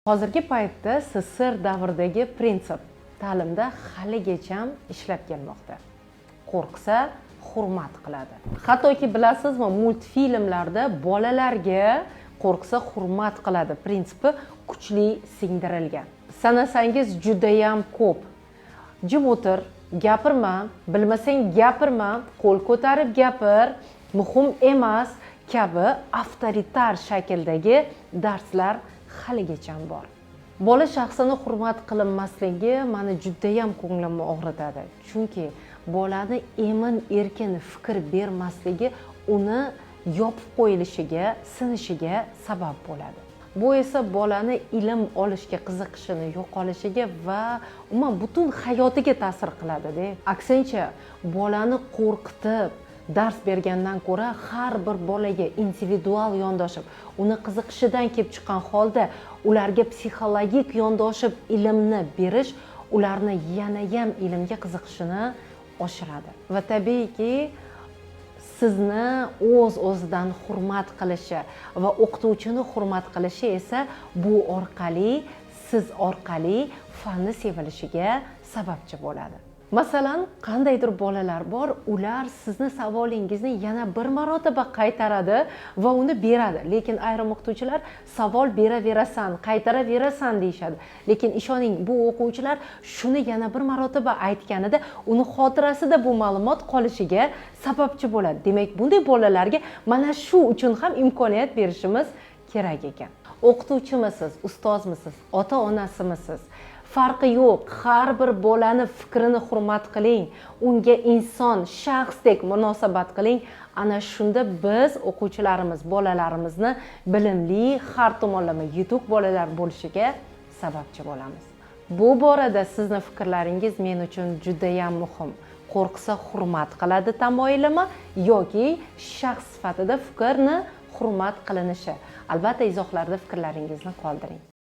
Hozirgi paytda SSSR davridagi prinsip ta'limda haligacha ishlab kelmoqda: qo'rqsa, hurmat qiladi. Hattoki, bilasizmi, multfilmlarda bolalarga qo'rqsa, hurmat qiladi prinsipi kuchli singdirilgan. Sanasangiz, judayam ko'p: jim o'tir, gapirma, bilmasang, gapirma, qo'l ko'tarib gapir, muhim emas kabi avtoritar shakldagi darslar haligacha bor. Bola shaxsini hurmat qilinmasligi mani judayam ko'nglimni og'ritadi, chunki bolani emin erkin fikr bermasligi uni yopib qo'yilishiga, sinishiga sabab bo'ladi. Bu esa bolani ilm olishga qiziqishini yo'qolishiga va umuman butun hayotiga ta'sir qiladida. Aksincha, bolani qo'rqitib dars bergandan ko'ra, har bir bolaga individual yondoshib, uni qiziqishidan kelib chiqqan holda ularga psixologik yondoshib ilmni berish ularni yanayam ilmga qiziqishini oshiradi va, tabiiyki, sizni o'z o'zidan hurmat qilishi va o'qituvchini hurmat qilishi esa bu orqali, siz orqali fanni sevilishiga sababchi bo'ladi. Masalan, qandaydir bolalar bor, ular sizni savolingizni yana bir marotaba qaytaradi va uni beradi. Lekin ayrim o'qituvchilar savol beraverasan, qaytaraverasan deyishadi. Lekin ishoning, bu o'quvchilar shuni yana bir marotaba aytganida uni xotirasida bu ma'lumot qolishiga sababchi bo'ladi. Demak, bunday bolalarga mana shu uchun ham imkoniyat berishimiz kerak ekan. O'qituvchimisiz, ustozmisiz, ota onasimisiz, farqi yo'q, har bir bolani fikrini hurmat qiling, unga inson, shaxsdek munosabat qiling. Ana shunda biz o'quvchilarimiz, bolalarimizni bilimli, har tomonlama yetuk bolalar bo'lishiga sababchi bo'lamiz. Bu borada sizni fikrlaringiz men uchun judayam muhim. Qo'rqsa, hurmat qiladi tamoyilimi yoki shaxs sifatida fikrni hurmat qilinishi? Albatta, izohlarda fikrlaringizni qoldiring.